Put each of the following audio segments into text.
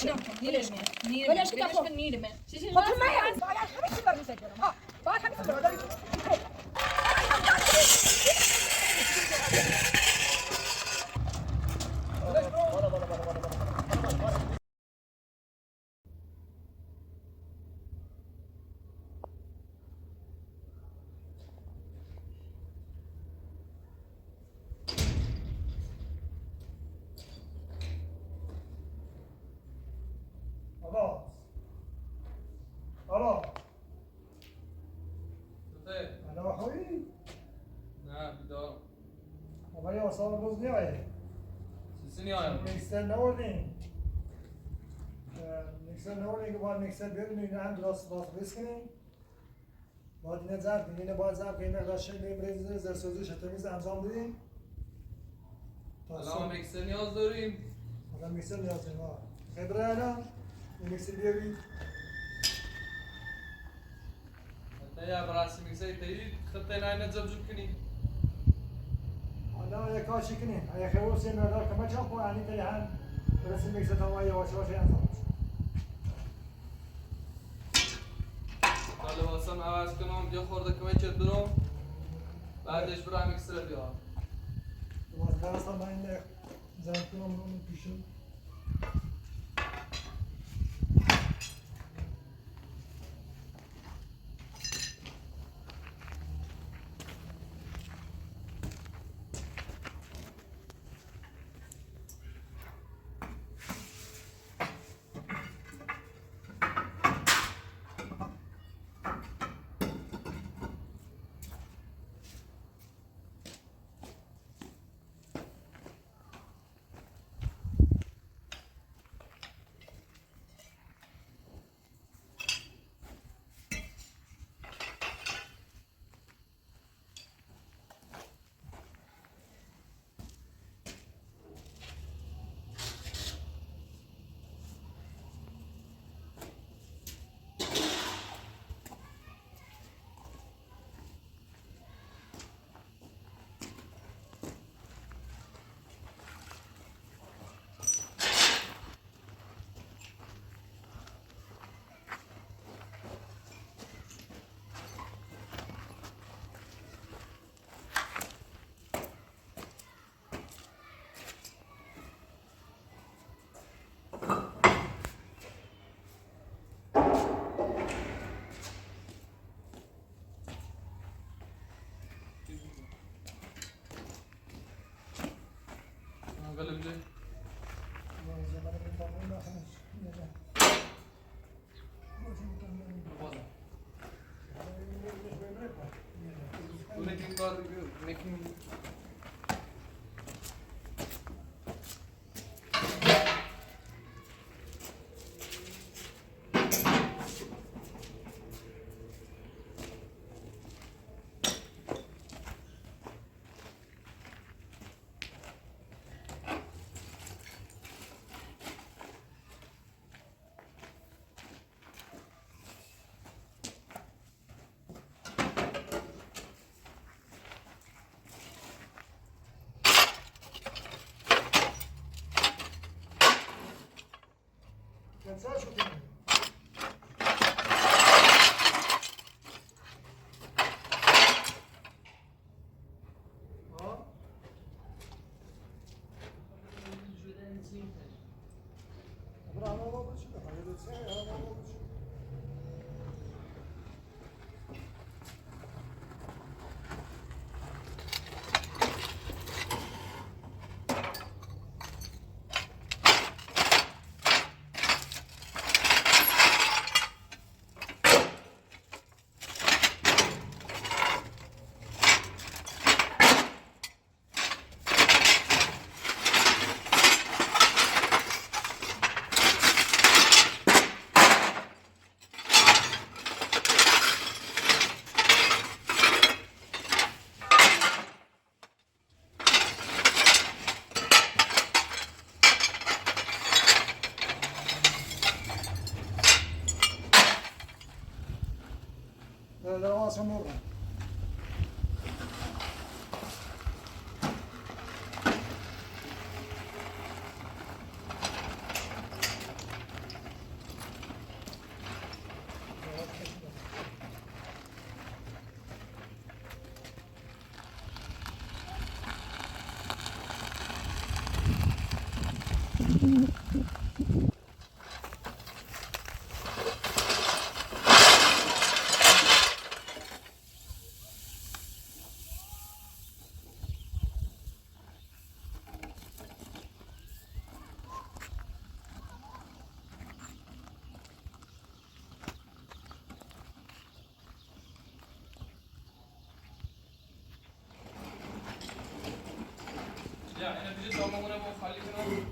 ولش كده خو خو ما يعني ها آقا آقا انا خویی نه بیدارم. آقا یه آسان باز نیایه. سیسی نیایم. میکسر نوردیم. میکسر نوردیم که باید میکسر بیاریم، اینو هم درست باز ریس کنیم. باید اینه ضرب کنیم، اینه باید ضرب کنیم، مقدار شیر بیم ریز زرسازی تمیز انجام بدیم. تا الان صبح. میکسر نیاز داریم. الان میکسر نیاز داریم. آقا خبره الان این میکسر بیارید. حتی یه براسی میکسر تایی خطه نه جب کنی. حالا یه کار چی کنیم؟ اگه خبر سه مقدار کمک چاپ کنیم، یعنی تایی هم برسیم میکسر تا یواش یواش انجام بشه. تا لباسم عوض کنم یه خورده کمکت برم، بعدش برم میکسر بیارم. باز برسم من این زن کنم اون پیشون. قلب جاي. Making کار making. در آسان بردم. یا اینو بیجا دامونه با خالی کنم.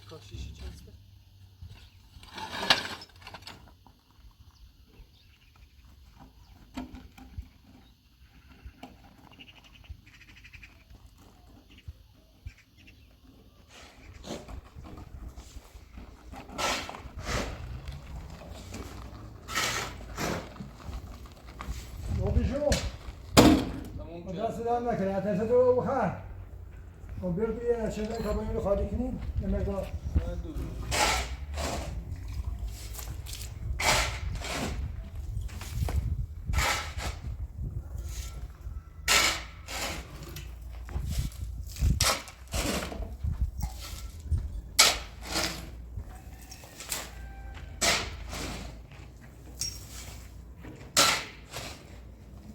کاشیشی چسبه. بابیشو تموم دست شد. در نکنه اتنسه تو بخور. خب بیا توی چه تا با اینو خالی کنیم یه مقدار.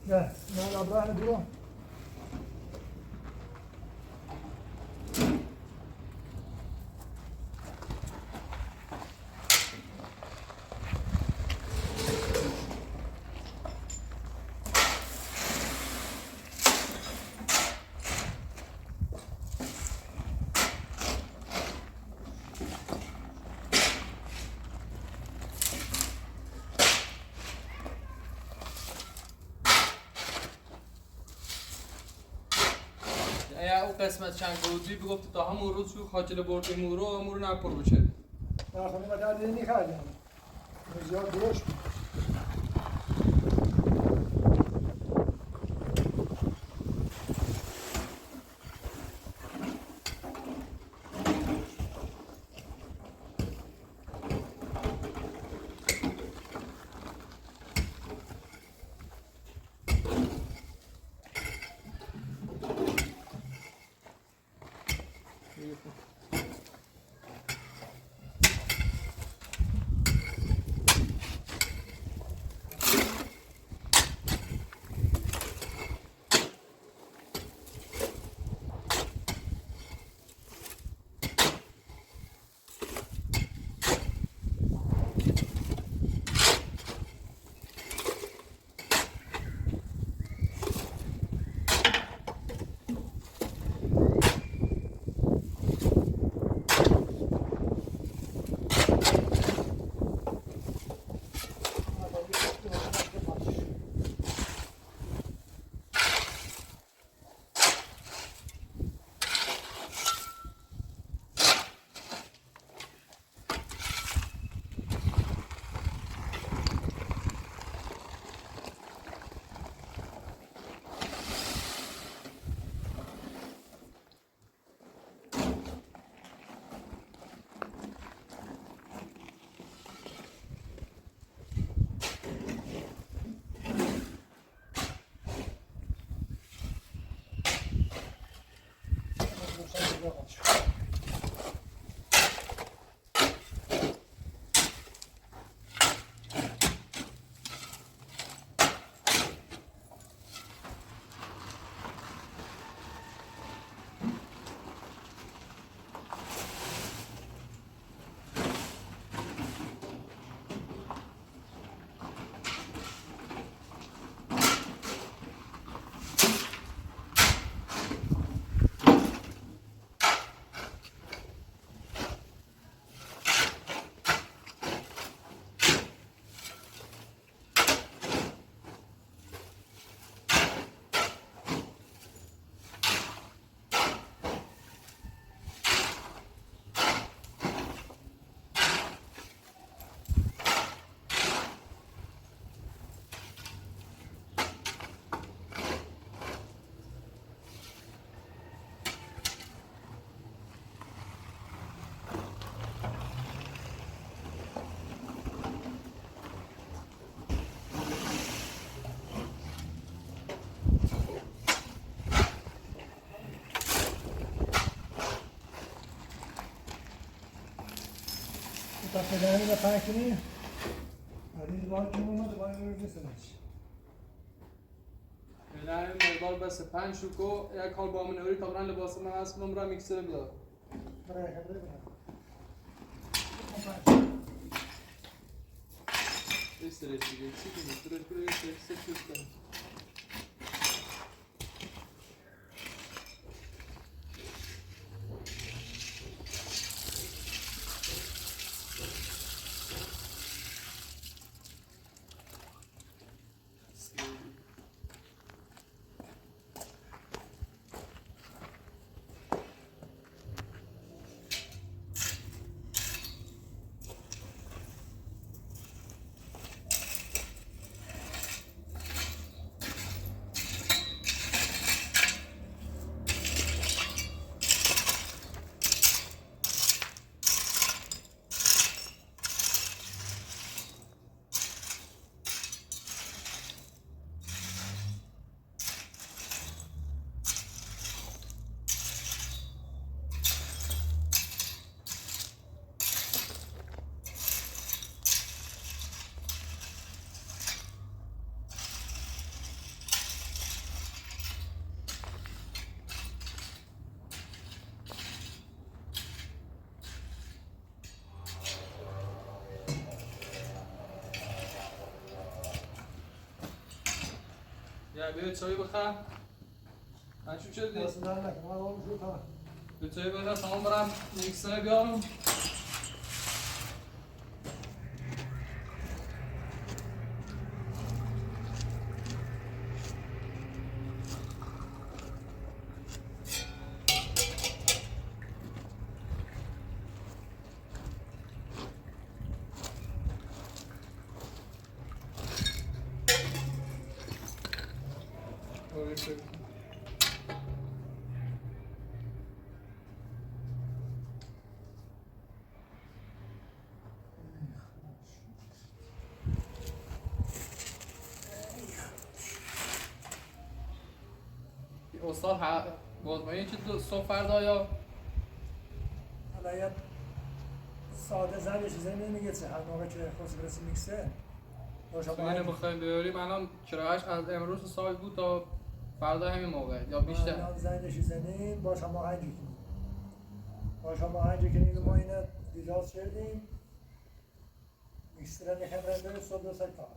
نه نه ابراه ندورو. ایا او قسمت چند روزی بگفت تا همون روز شو خاجل بردیم او رو همون رو نپر بشه. نه خب این قدر دیگه نیخوردیم. زیاد درشت بود. قطع. تا پدرمی رو پنگ کنی بعد باید که اومد باید رو بسنش. نه این مقدار بس 5 شوکو یک حال با من تا برن لباس من از کنم را میکسر بیار. برای خبره برای. استرس دیگه چی کنی؟ استرس کنی استرس کنی. یا بیا چای بخور. من چی شدی؟ دست در نکن. من آروم شو تا. بیا چای بخور تمام برم میکسر بیارم. استاد بازمایی چه دو صبح فردا یا حالا یه ساده زن یه چیزایی نمیگه چه هر موقع که خواست برسه میکسه اینو بخوایم بیاریم الان کرایش از امروز صبح بود تا فردا همین موقع یا بیشتر. الان زنگ چیزنیم باش هماهنگ کنیم. باش هماهنگ کنیم ما اینو دیلاس کردیم. میکسر یکم رنده صبح دو ساعت تا.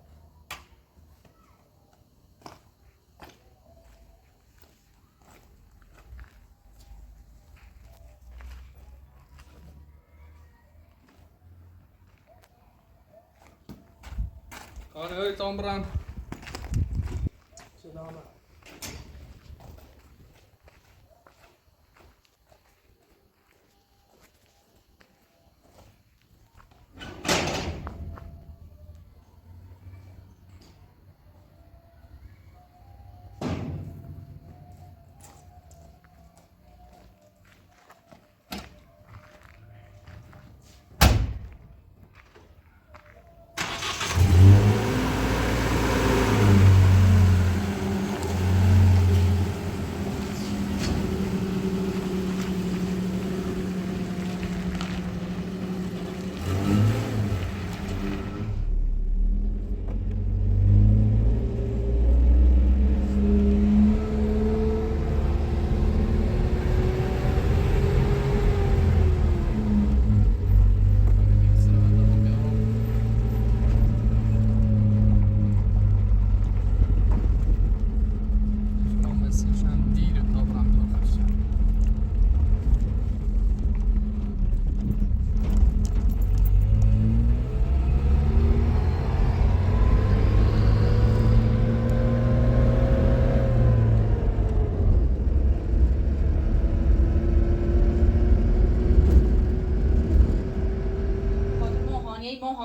آره تام برم. سلامت.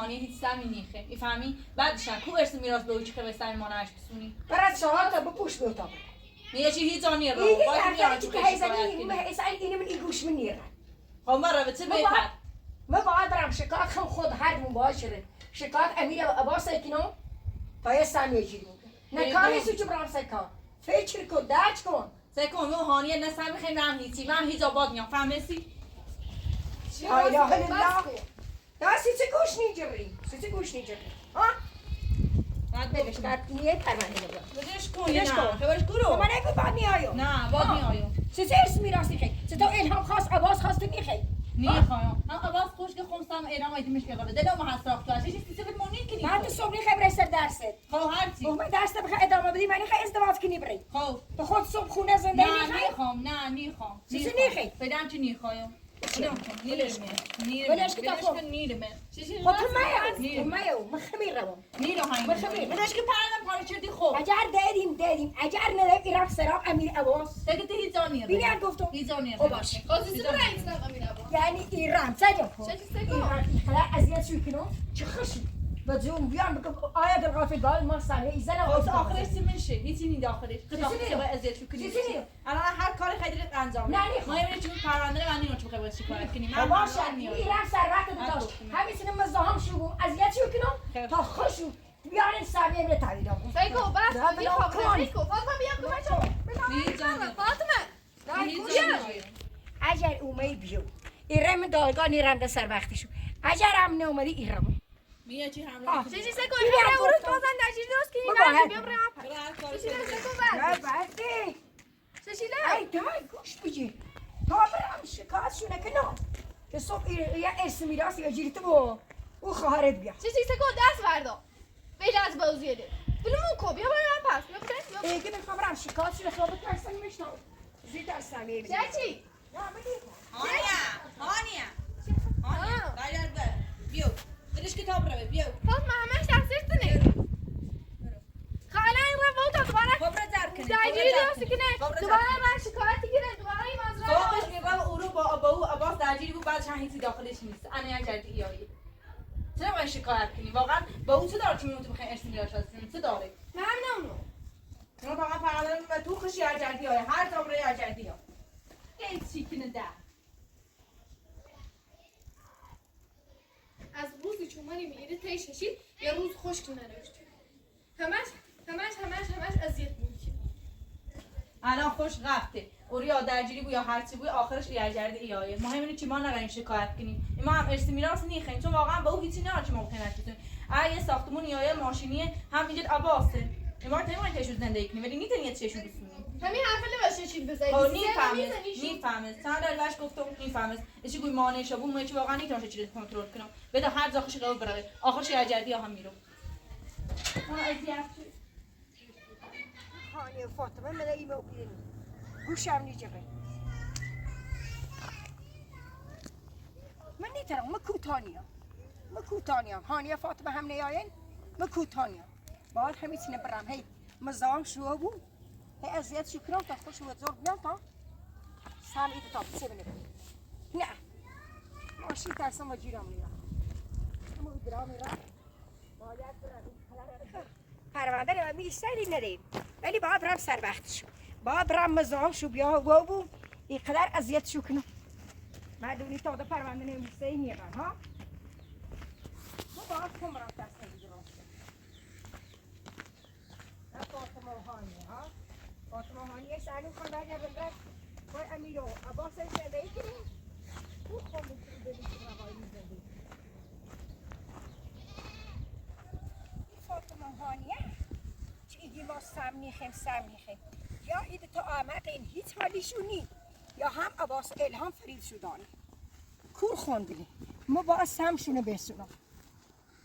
هانی هیچ سمی نیخه. میفهمی؟ بعدش کو ارث میراث به او چی خبر سمی ما نش بسونی. برات ساعت بپوش به اتاق. میگه چی هیچ جا نیره. این باید میارن حرفی چی که خیلی شکایت هیزنی کنی. ما اینه من ایگوش من نیره. خب ما رو چه بهتر. ما باید برم شکایت خم خود هر مباشره. شکایت امیر و عباس کنم تا یه سمی جیری. نه کاری سوچ برم سکا. فکر کن درک کن. سکن مو هانیه نه سمی خیلی نه هیچی. من هیچ آباد میام. فهمیدی؟ لا اله الا الله. نه سیچه گوش نیجری. سیچه گوش نیجری. ها؟ بعد ولش کن. نیه پرونده نبود. ولش کن. ولش کن. ولش کن. من نگو بعد میایو. نه بعد میایو. سیچه ارث میراث نیخی. سه تا الهام خواست عباس خواست نیخی. نیخوایم. هم عباس خوش که خمسم ایران آیدی مش قبل دلم حسرت تو چیزی سیسه بد مونی کنی. من تو صبح نیخی برای سر درست. خب هر چی. من درست بخوای ادامه بدی من نیخی ازدواج کنی بری. خب به خود صبح خونه زندگی نه نیخی. نیخوام نه نیخوام. چیزی نیخی. فعلا چی نیخوایم. ولش کن. خب خب تو میو تو میو من خمیر روم. ولش که پرندم پاره چردی خب. اگر دادیم اگر ندادیم ایران سراغ امیر عباس. دیگه هیچ جا نیره. بینی گفتم. هیچ جا نیره. خب باشه. یعنی ایران سجا ایران خلا اذیت شو کنم چه خشی بجوم بیان بگم آیا در غافل بال ما سامي ایزن خب آخرش چی میشه؟ هیچی نی داخلش. چیزی نی. اذیت شو کنی. چیزی نی. الان هر کاری خیلی انجام نه، نی. ما یه چون پرونده من اینو چه بخوای شکایت کنی. من باشه میام. ایران سر وقت داشت همین سنم مزاحم شو بوم اذیت شو کنم تا خشو بیان سامی امر تعیین سیکو بس نه، میخوام کن. سیکو فاطمه بیا کمک هیچ جا نیره. فاطمه هیچ جا نیره. اگر اومدی بیو ایران من دادگاه نیرم ده سر وقتشو اگر هم نومدی ایران میگه چی همراه آه. چیزی سیکو بیا خیلی اون روز گفتم. بازم در چیز درست کنی بابا، بعد هر- بیا برم برو هر کاری چیزی کنی. سیکو بس نه بعدی ششیله ای دای گوش بگیر تا برم شکایت شونه کنم که صبح یه ارث میراث یا جیرت بو او خواهرت بیا چیزی سیکو دست بردا بیل از بازیله بلمون کو بیا برم پس بیا برم بیا ای که میخوام برم شکایت شونه خیابت ترسن میشنم زیر در سمیه بگیر. چی نه من نیخوام. هانیه هانیه هانیه برگرد بر بیو ولش کتاب رو بیو فاطمه همش تقصیر تونه خاله این رو بود دوباره خب رو زر کنی درگیری درست کنه دوباره من شکایت کنه دوباره این مازرا صبحش میگم او رو با او عباس درگیری بود بعدش هم هیچی داخلش نیست انا یک جدی ایایی چرا باید شکایت کنی واقعا با او چه داره که میمونی تو بخوای ارث میراث هستیم چه داره من هم نه شما فقط فقط تو خوشی اجدی های هر زمره اجدی ها هیچ چی کنه ده از روزی که اومدیم ایره تی ششید یه روز خشک نداشت همش همش همش همش اذیت میشه الان خوش رفته اوریا درگیری بود یا هر چی بود آخرش ایجرد ایایه مهم اینه که ما نریم شکایت کنیم ما هم ارث میراث نیخیم چون واقعا با او هیچی نداره که ما بخوایم نشیم اگه یه ساختمون ایایه ماشینیه هم اینجا عباسه ما نمی‌خوایم تشو زندگی کنیم ولی نیتن یه چشو بسونیم همین حرف نباشه چیز بزنی خب نیفهمه نیفهمه چند داری بهش گفتم نیفهمه چی گوی مانع شو بود چی واقعا نیتونم چیز کنترل کنم بده هر جا خوش قرار بره آخرش ایجردی هم میرو خانه فاطمه من ایمه بیرنی گوشم نیجره من نیترم من کوتانیم من کوتانیم هانیه فاطمه هم نیاین من کوتانیم باید همین سینه برم هی مزاحم شو بو هی اذیت شو کنم تا خوش و زور بیام تا سام ایده تا بسه بنه نه ماشی ترسم و جیرم نیا اما ادرام را باید برم پرونده رو می ندیم ولی باید برم سر وقتش باید برم مزاحم شو بیا و بو اینقدر اذیت شو کنم مردونی تا ده پرونده نمیسته نیرم ها ما باید کم برم دست نگیرم نه فاطمه و هانیه ها فاطمه و هانیه سرنو خواهم برگردم برم با امیر و عباس زندگی کنیم او خواهم ببینیم که روایی زندگی فاطمه و هانیه چه ایگی ما سم نیخیم سم نیخیم یا اید تا احمق این هیچ حالیشون نی یا هم عباس الهام فرید شدانه کور خوندلی ما با سمشونو بسونم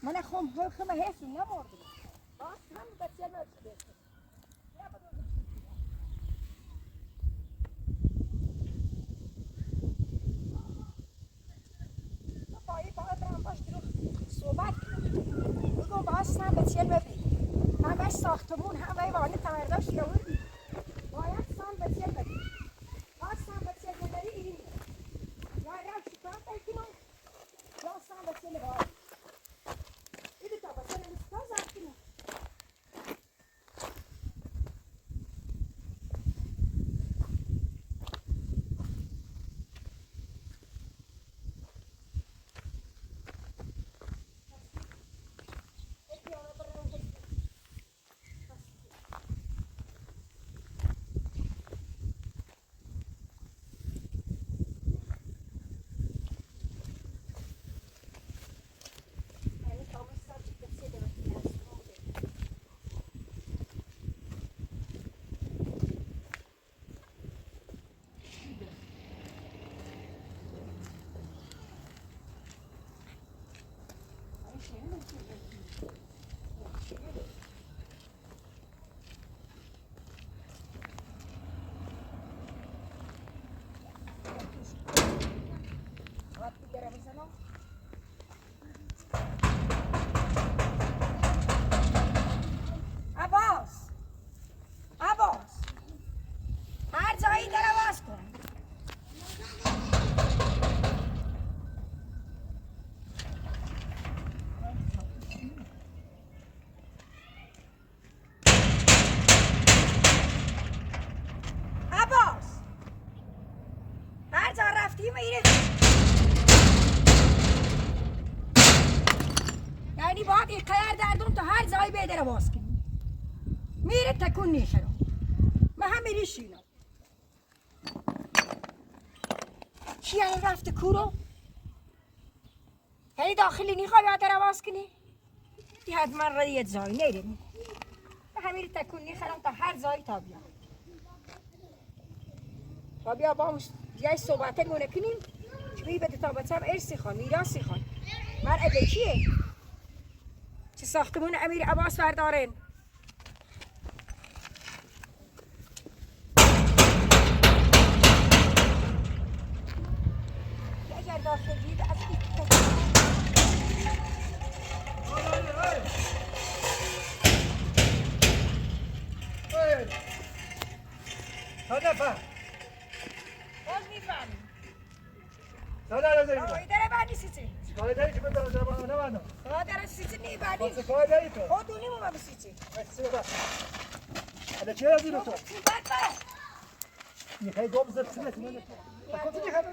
من خم خم حسون نمردم با سم بچه ما بسونم باید برم باش درو صحبت کنم بگم باید سم بچه ببری همش ساختمون همه وانه تمرداش یاوردی باید سم بچه ببری باید سم بچه ببری اینی یا رم شکایت کنم یا سم بچه باید تابی میره. یعنی باید این قدر دردم تا هر جایی به در باز کنی. میره تکون نیخرم. من هم میری شینم. کی یعنی رفت کورو؟ یعنی داخلی نیخوای باید در باز کنی؟ دی حتما را یه جایی نیره. من هم میری تکون نیخرم تا هر جایی تا بیا. تا بیا با یه صحبت مونه کنیم که بی بده تا بچم ارسی خوان میراثی خوان. من ابه کیه؟ چه ساختمون امیر عباس بردارن. اگر داخل دید از این چند نفر؟ باز میفهمی. چند نفر؟ آقای داره بعدی سیتی. چیکار داری که بندازم در نه بندم؟ آقای داره سیتی نی بعدی. چه کار داری تو؟ خود دونیم ما سیتی. چه بس. حالا چه از تو؟ بعد بعد. میخوای گم زد چه نه؟ کجا میخوای؟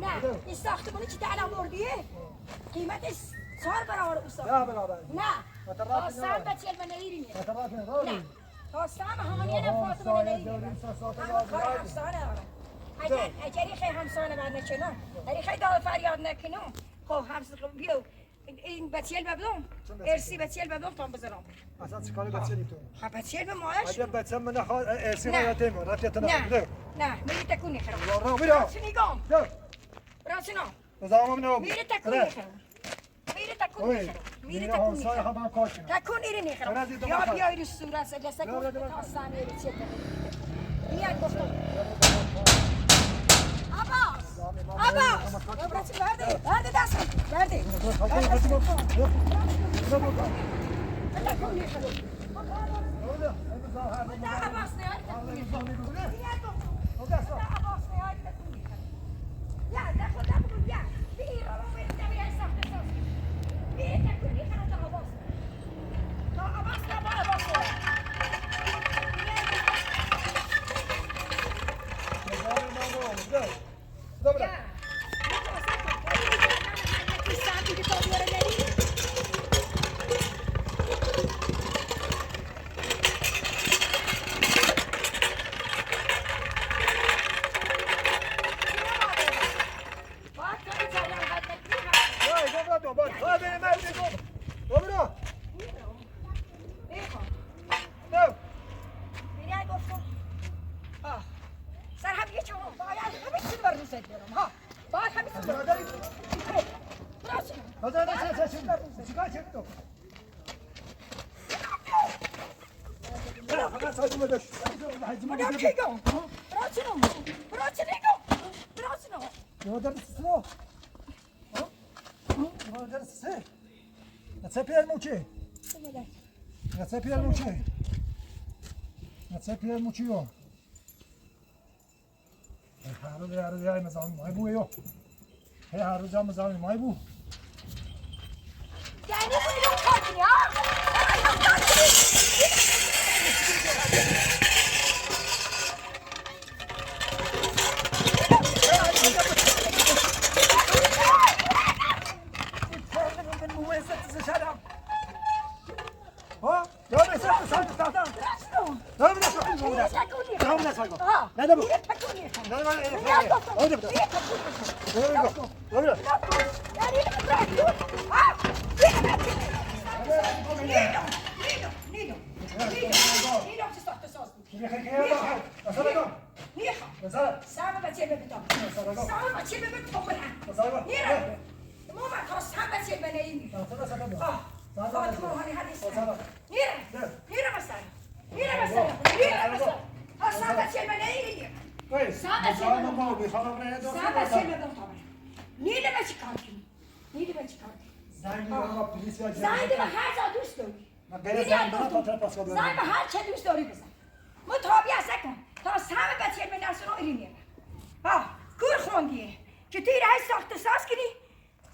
نه این ساختمونی که الان بردیه قیمتش 4 برابر اون 10 برابر. نه تا سم بچه من نیریم. نه تا سم همانی نه فاطمه نیریم. کار همسانه دارم. اگر اگر خیلی همسانه بعد نکنم، اگر خیلی داد فریاد نکنم، خب همسانه بیو این بچه ببلم، ارسی بچه ببلم تا بزنم. اصلا چیکار بچه تو؟ خب بچه به ماش. اگه بچه من نخواد ارسی غیرتیم رفت تا نه. نه میری تکونی خراب. راه میرم. چی میگم؟ راسنا. نظام من میری تکونی خراب. میری تکونی خراب. میری تکونی خراب. تکونی ری خراب. یا بیای رو صورت لسه تا سامي چه میاد گفتم. عباس عباس برده برده دستم برده.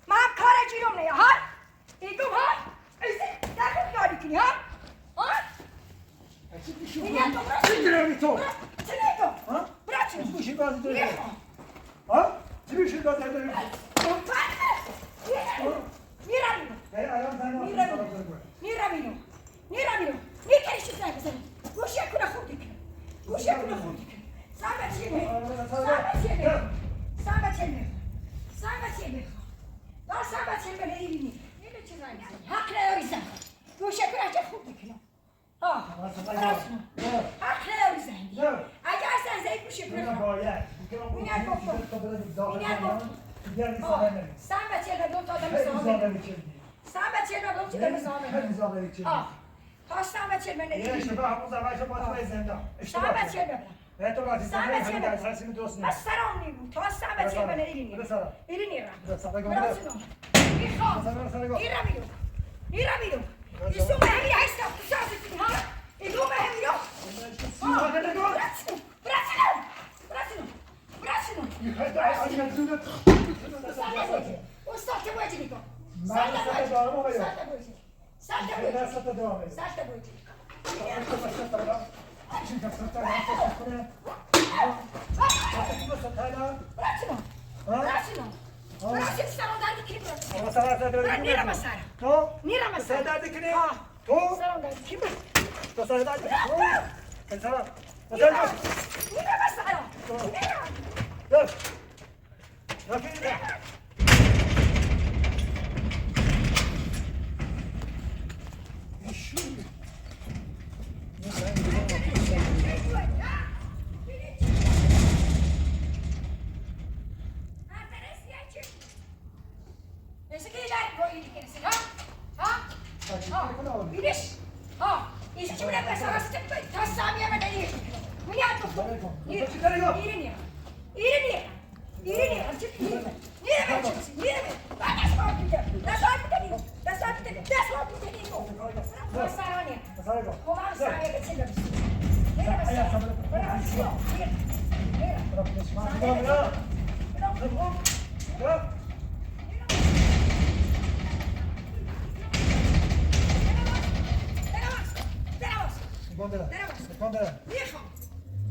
ما هم کار جیرم نه ها؟ ایگم ها؟ ایزی در خیالی کنی ها؟ ها؟ چی داری تو؟ چی تو؟ ها؟ برا چی؟ چی میشی بازی داری؟ میخوام. ها؟ چی میشی بازی داری؟ میرم اینو. الان زن میرم اینو. میرم اینو. میرم اینو. میکشی زنگ بزنی. گوشی کنه خورد کنه. گوشی کنه خورد کنه. سامت چیه؟ سامت چیه؟ سامت چیه؟ سامت چیه؟ دا سامت چیه؟ بله ایرینی. اینو چه زنگ بزنی؟ حق نداری زنگ. گوشی کنه چه خورد کنه. آه. حق نداری زنگ. اگر زنگ زنگ گوشی کنه. باید. سامت چیه؟ دو تا آدم زامن. سامت چیه؟ دو تا آدم زامن. آه. تا سامت چیه؟ من سامت چیه؟ بس سرام نیبو تا سامت چیه؟ من ایرینی. ایرینی را. میخوام. ایرا میرو. ایرا میرو. ایسو مهمی هشتا سازی ها. ایگو مهمی رو. براتینو. براتینو. براتینو. براتینو. استاد چه باید نگاه؟ ساعت باید. ساعت باید. ساعت باید. براتینو. براتینو. براتینو سرام درد کی براتینو. میرم سر. تو میرم سر سر. درد کنی؟ تو سرام درد کی براتینو. تو سر درد تو سر درد میرم سر. میرم. تو رفیق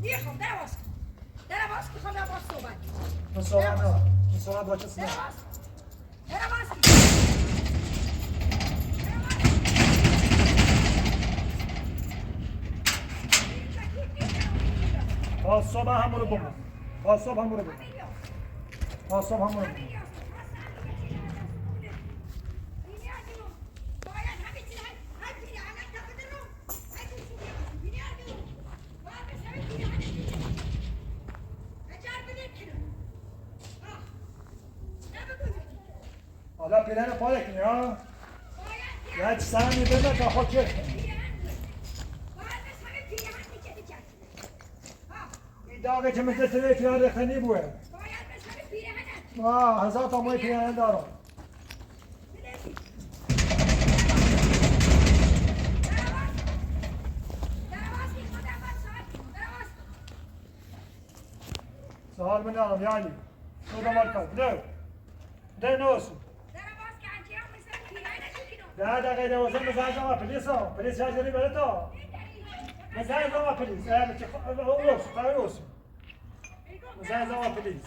میخوام در باز کن در باز کن میخوام در باز صحبت در باز در باز کن. تا صبح هم رو بمون تا صبح هم رو بمون تا صبح هم رو بمون حالا پیرن پاره کنی ها یک سهمی بده تا خود چه این داغی که مثل تره پیرن رخنی بوه آه هزار تا موی پیرن دارم سوال من دارم یعنی تو دمار کن نه نه نه olsun. ده دقیقه دوازده مثلا شما پلیس ها پلیس شجری بره تا مثلا شما پلیس olsun tabii olsun. Mesela zaman پلیس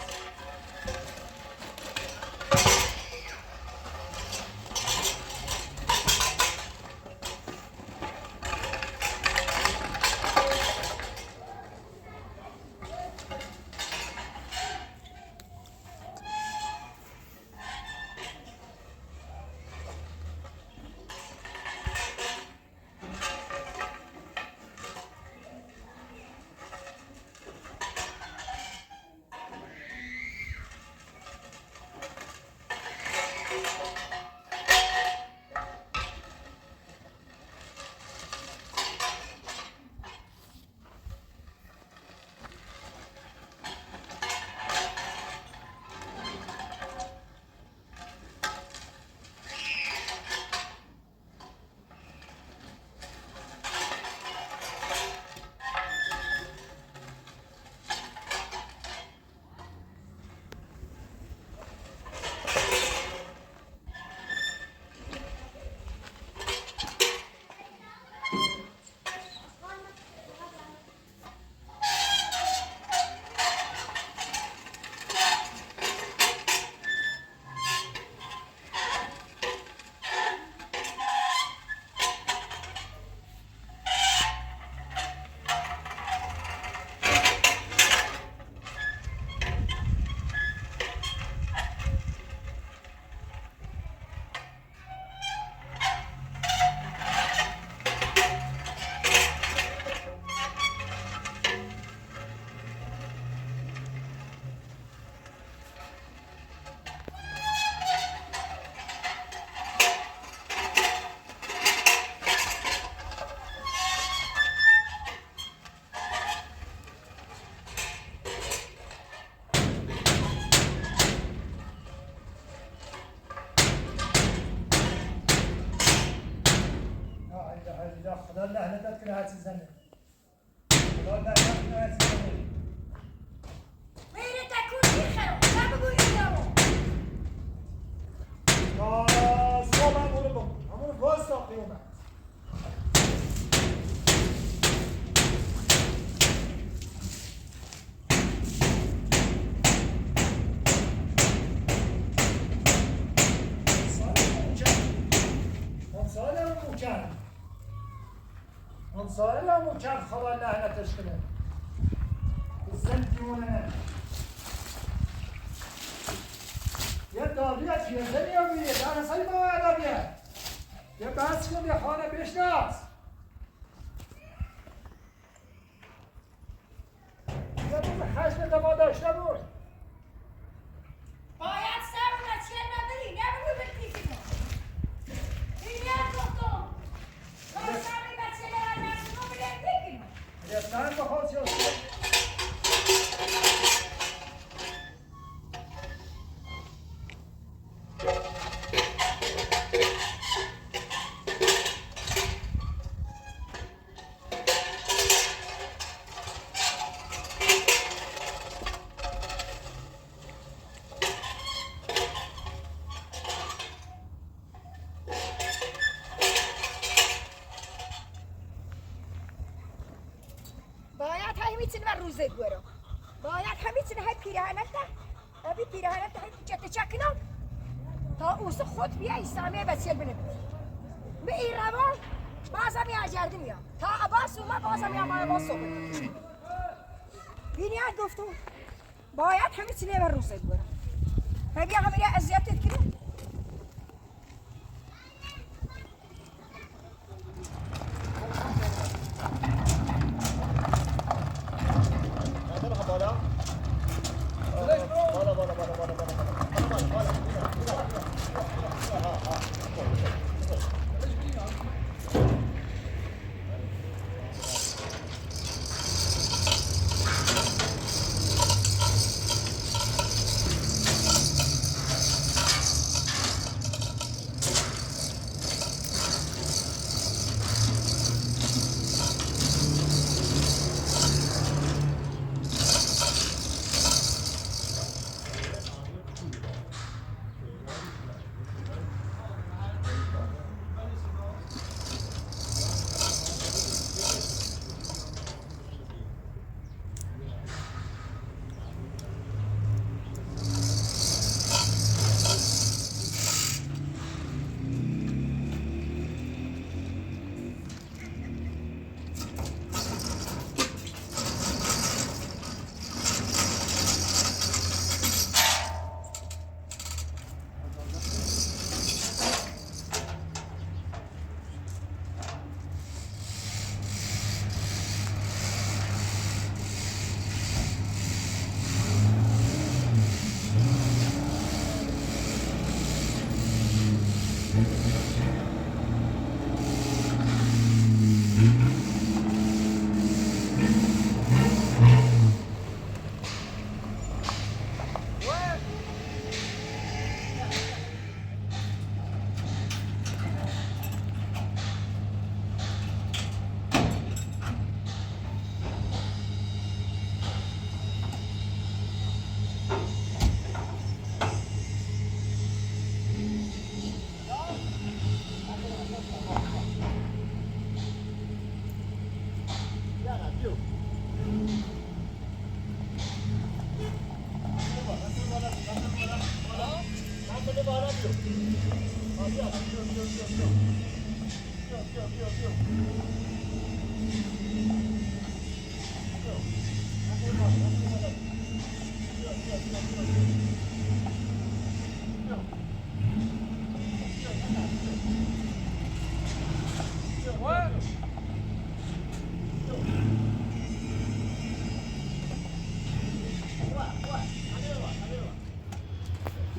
یا خدا لعنتت کنه هر چیز زنه. خدا لعنت کنه هر چیز زنه. میره تکون میخرم نبگو اینا رو. تا صبح هم برو بکن. همون باز تا قیامت. همسایه کرد خدا لعنتش کنه. زن دیوانه نه. یه داریه پیرزنی هم میه در اصلی ما ادابیه. یه بس کن یه خانه بشناس. یه روز خشم ما داشته بود. باید سر و نچیه نبری نبگو بلتی کنم. این یه گفتم. تا سر بچه نرسونم بلتی کنم. رفتن بخواد یا باید همین و روزه گورم. باید همین های پیراهنت ده. ابی پیراهنت های چت چکنم تا اوس خود بیا ایسامیه بسیل بنه. به این روان بازم یه اجرده میام. تا عباس اومد بازم یه ما عباس اومد. بینیات گفتم باید همین و روزه گورم. هبیا همین اذیتت کنم.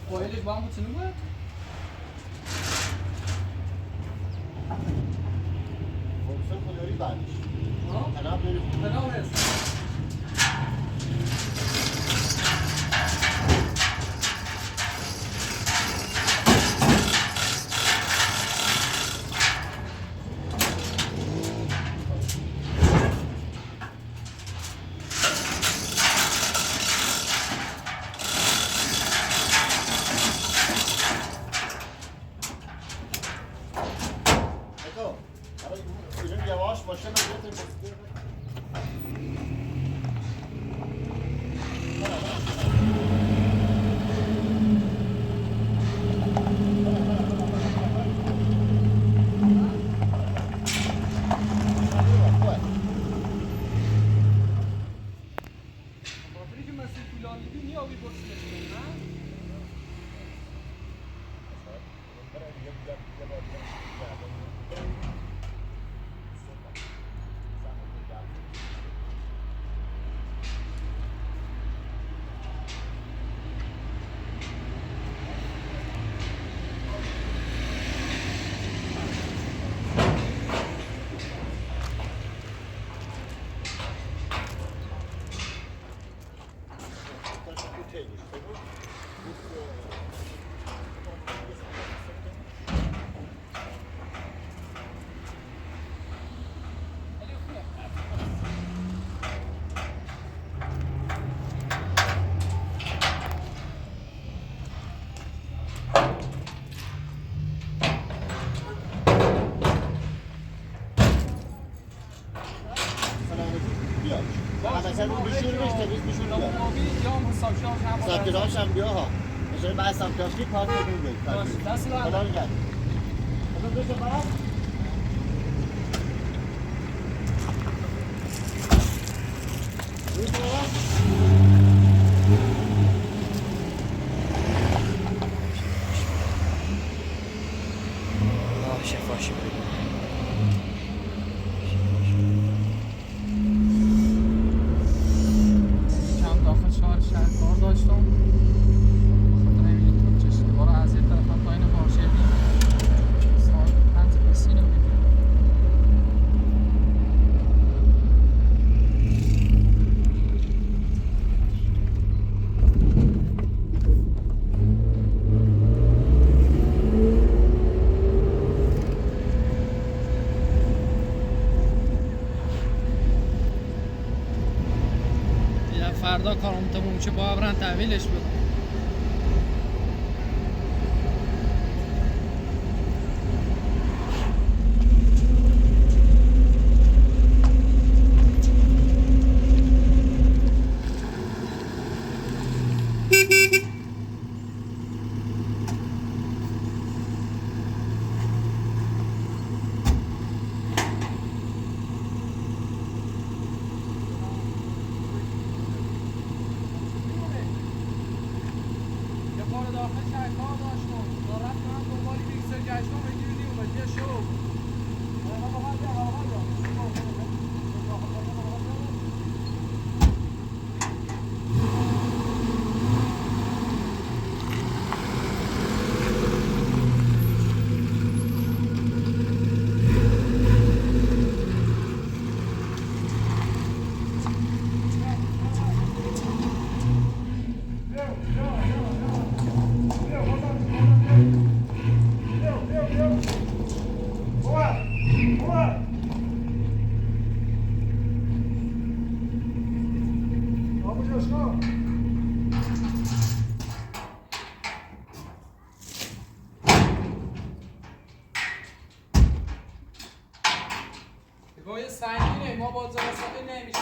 پایلش با هم بود چنو بود؟ فرصت خوداری بعدش تناب داری تناب هست. یه بار دیگه شروع کرده. حساب کتابش هم بیا ها. مثلا بعد حساب کتابش که کار کنیم بریم. دست خدا نگهدار. بذار برم. الله شفاش بده. کم داخل شهر کار داشتم. بخاطر همین طول کشید. دوباره از یه طرف هم تا اینو بار شدیم. ساعت 5:30 بودیم. یا فردا کارم تموم شه با برن تحویلش بدم. یه بار داخل شهر کار داشتم. تا رفتم دنبال میکسر گشتم بگیری نیومد. بیا شو. یه سنگینه ما با جلسه نمیشه.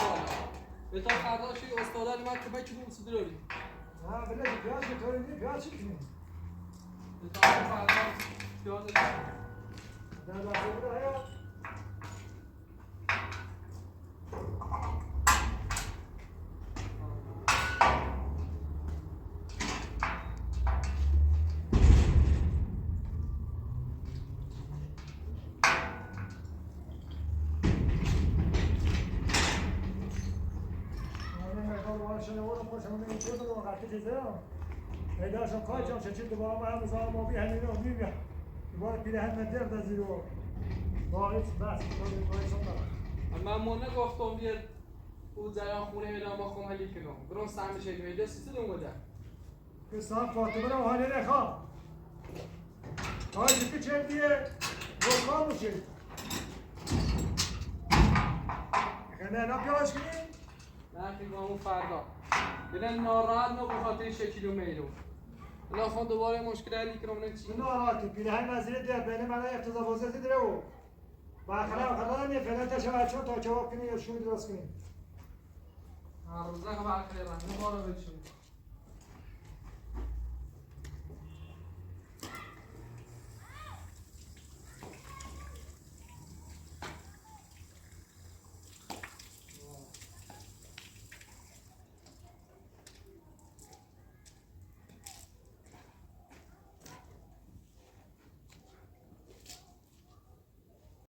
به تا فردا چی استادان ما که بچه بوم سیدراری. نه بله پیاز که طوری نیست پیاز چی کنیم؟ به تا فردا پیاز در داخل بوده هیا. پیداشون کار جان چه دوباره ما هم زمان ما بی همین رو میبینم دوباره پیرهن من در دزیرو با هیچ بس من مونه گفتم بیاد او جریان خونه میدم با خم حلی کنم برون سهم شید میده سیستم اومده که سام فاطمه رو حالی نخواه کاری که چه دیگه رو میشه نه نه پیاز کنی؟ نه که با اون فردا بلن ناراحت نو بخاطر شکل و میلو الله خون دوباره مشکل علی کنم نه چی ناراحتی پیرهن وزیر در بین من اقتضا بازی دیره او باخره آخره نه فعلا تا شب چون تا جواب کنی یا شوی درست کنی هر روزه که باخره من دوباره بچین.